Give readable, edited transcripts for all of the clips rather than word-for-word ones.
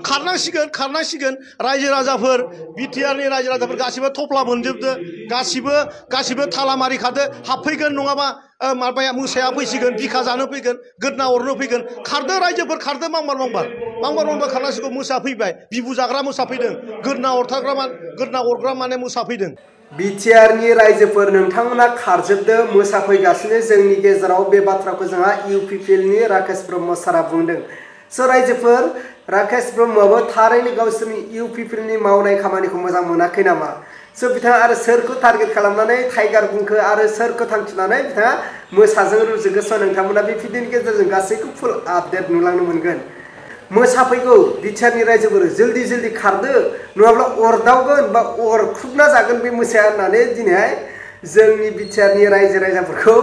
खारनांसिगोन रायजो राजाफोर बिटिआरनि रायजो राजाफोर गासिबो थफ्ला मोनजोबदो गासिबो थाला मारिखादो हाबफैगोन नङाबा माबाया मोसाया फैसिगोन बिखा जानो फैगोन गोदना अरनो फैगोन खारदो रायजोफोर खारदो मांबार खारनांसिगौ मोसा फैबाय बिबु जाग्रा मोसा फैदों गोदना अरग्रा माने मोसा फैदों बिटिआरनि रायजोफोर नोंथांमोना खारजोबदो मोसाफैगासिनो जोंनि गेजेराव बे बाथ्राखौ जोंहा इउपिपिएलनि राकेश ब्रह्म सारा बुंदों स' रायजोफोर राकेश ब्रह्मआबो थारैनो गावसोरनि इउपिपिएलनि मावनाय खामानिखौ मोजां मोनाखै नामा स' बिथाङा आरो सोरखौ टारगेट खालामनानै टाइगार बुंखो आरो सोरखौ थांखिनानै बिथाङा मोसाजों रुजुखो स' नोंथांमोना बे भिडिअनि गेजेरजों गासैखौ फुल आपडेट नुलांनो मोनगोन मोसाफैगौ बिटिआरनि रायजोफोर जल्दि खारदो नङाब्ला अरदावगोन बा अरख्रुबना जागोन बे मोसाया होननानै दिनैहाय जोंनि बिटिआरनि रायजो राजाफोरखौ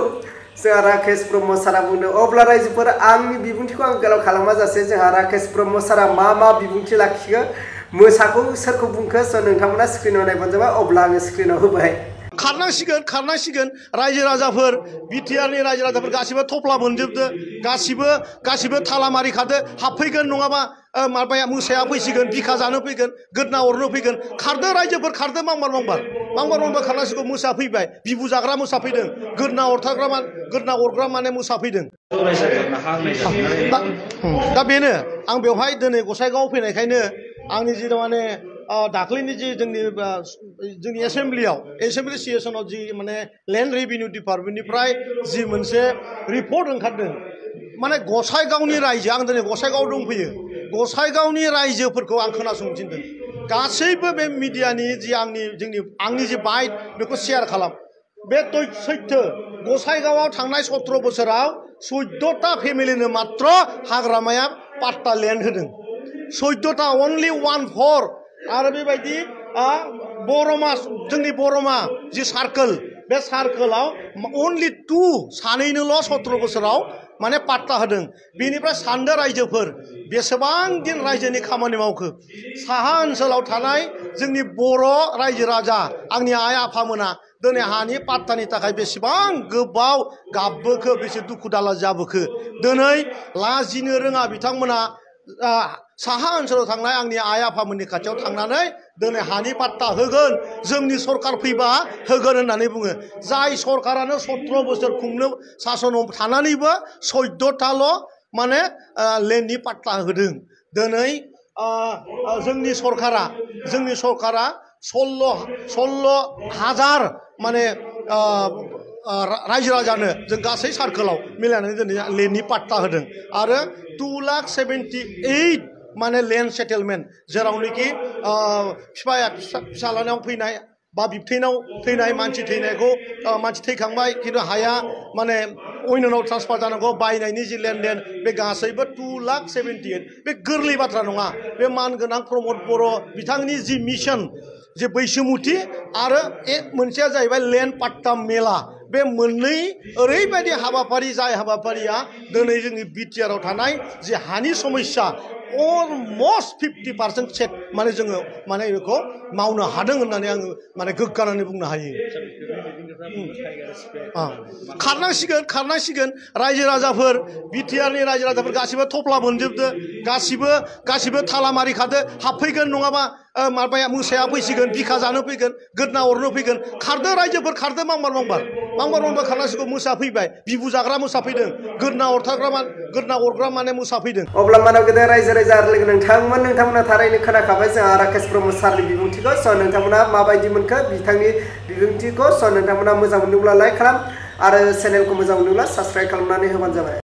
जोंहा राकेश ब्रह्म सारा बुंदों अब्ला रायजोफोर आंनि बिबुंथिखौ आं गोलाव खालामा जासे जोंहा राकेश ब्रह्म सारा मा बिबुंथि लाखियो मोसाखौ सोरखौ बुंखो स' नोंथांमोना स्क्रिनाव नायबानो जाबाय अब्ला आङो स्क्रिनाव होबाय खारनांसिगोन रायजो राजाफोर बिटिआरनि रायजो राजाफोर गासिबो थफ्ला मोनजोबदो गासिबो थाला मारिखादो हाबफैगोन नङाबा माबाया मोसाया फैसिगोन बिखा जानो फैगोन गोदना अरनो फैगोन खारदो रायजोफोर खारदो मांबार खारनांसिगौ मोसा फैबाय बिबु जाग्रा मोसा फैदों गोदना अरग्रा माने मोसा फैदों दा बेनो आं बेवहाय दिनै गसाइगावआव फैनायखायनो आंनि जि माने दाख्लैनि जि जोंनि एसेम्बलि सेसनाव जि माने लेन्ड रेभिनिउ डिपार्टमेन्टनिफ्राय जि मोनसे रिपर्ट ओंखारदों माने गसाइगावनि रायजो आं दिनै गसाइगावआव दंफैयो गसाइगावनि रायजोफोरखौ आं खोनासंनो थिनदों गासैबो बे मिडियानि जि आंनि जि बाइट बेखौ शेयार खालाम बे सैथो गसाइगावआव थांनाय 17 बोसोराव 14टा फेमिलिनो मात्र हाग्रामाया पाट्टा लेन्ड होदों 14टा अनलि 1/4 आरो बेबायदि जोंनि बरमा जि सार्कोल बे सार्कोलाव अनलि 2 सानैनोल' 17 बोसोराव माने पाट्टा होदों बेनिफ्राय सानदो रायजोफोर बेसेबां दिन रायजोनि खामानि मावखो साहा ओनसोलाव थानाय जोंनि बर' रायजो राजा आंनि आइ आफामोना दिनै हानि पाट्टानि थाखाय बेसेबां गोबाव गाबबोखो बेसे दुखु दाला जाबोखो दिनै लाजिनो रोङा बिथांमोना साहा ओनसोलाव थांनाय आंनि आइ आफामोननि खाथियाव थांनानै दिनै हानि पाट्टा होगोन जोंनि सरकार फैबा होगोन होननानै बुङो जाय सरकारानो 17 बोसोर खुंनो सासनाव थानानैबो 14टाल' माने लेन्डनि पाट्टा होदों दिनै जोंनि सरकारा 16,000 माने रायजो राजानो जों गासै सार्कोलाव मिलायनानै दिनै लेन्डनि पाट्टा होदों आरो 2,78,000 माने लेन्ड सेटेलमेन्ट जेरावनोखि फिसालानाव फैनाय बा बिबथैनाव थैनाय मानसि थैनायखौ मानसि थैखांबाय खिन्थु हाया माने अन्यनाव ट्रान्सफार जानांगौ बायनायनि जि लेनदेन बे गासैबो 2,78,000 बे गोरलै बाथ्रा नङा बे मानगोनां प्रमद बर' बिथांनि जि मिशन जे बैसोमुथि आरो मोनसेया जाहैबाय लेन्ड पाट्टा मेला बे मोननै ओरैबायदि हाबाफारि जाय हाबाफारिया दिनै जोंनि बिटिआरआव थानाय जे हानि समस्या अलमस्ट 50% चेक माने जोङो माने बेखौ मावनो हादों होननानै आङो माने गोग्गानानै बुंनो हायो खारनांसिगोन रायजो राजाफोर बिटिआरनि रायजो राजाफोर गासिबो थफ्ला मोनजोबदो गासिबो थाला मारिखादो हाबफैगोन नङाबा माबाया मोसाया फैसिगोन बिखा जानो फैगोन गोदना अरनो फैगोन खारदो रायजोफोर खारदो मांबार खारनांसिगौ मोसा फैबाय बिबु जाग्रा मोसा फैदों गोदना अरग्रा माने मोसा फैदों अब्ला मानव गेदेर रायजो राजा लोगो नोंथांमोना थारैनो खोनाखाबाय जोंहा राकेश ब्रह्म सारनि बिबुंथिखौ स' नोंथांमोना माबायदि मोनखो बिथांनि बिबुंथिखौ स' नोंथांमोना मोजां मोनदोंब्ला लाइक खालाम आरो चेनेलखौ मोजां मोनदोंब्ला साबस्क्राइब खालामनानै होबानो जाबाय।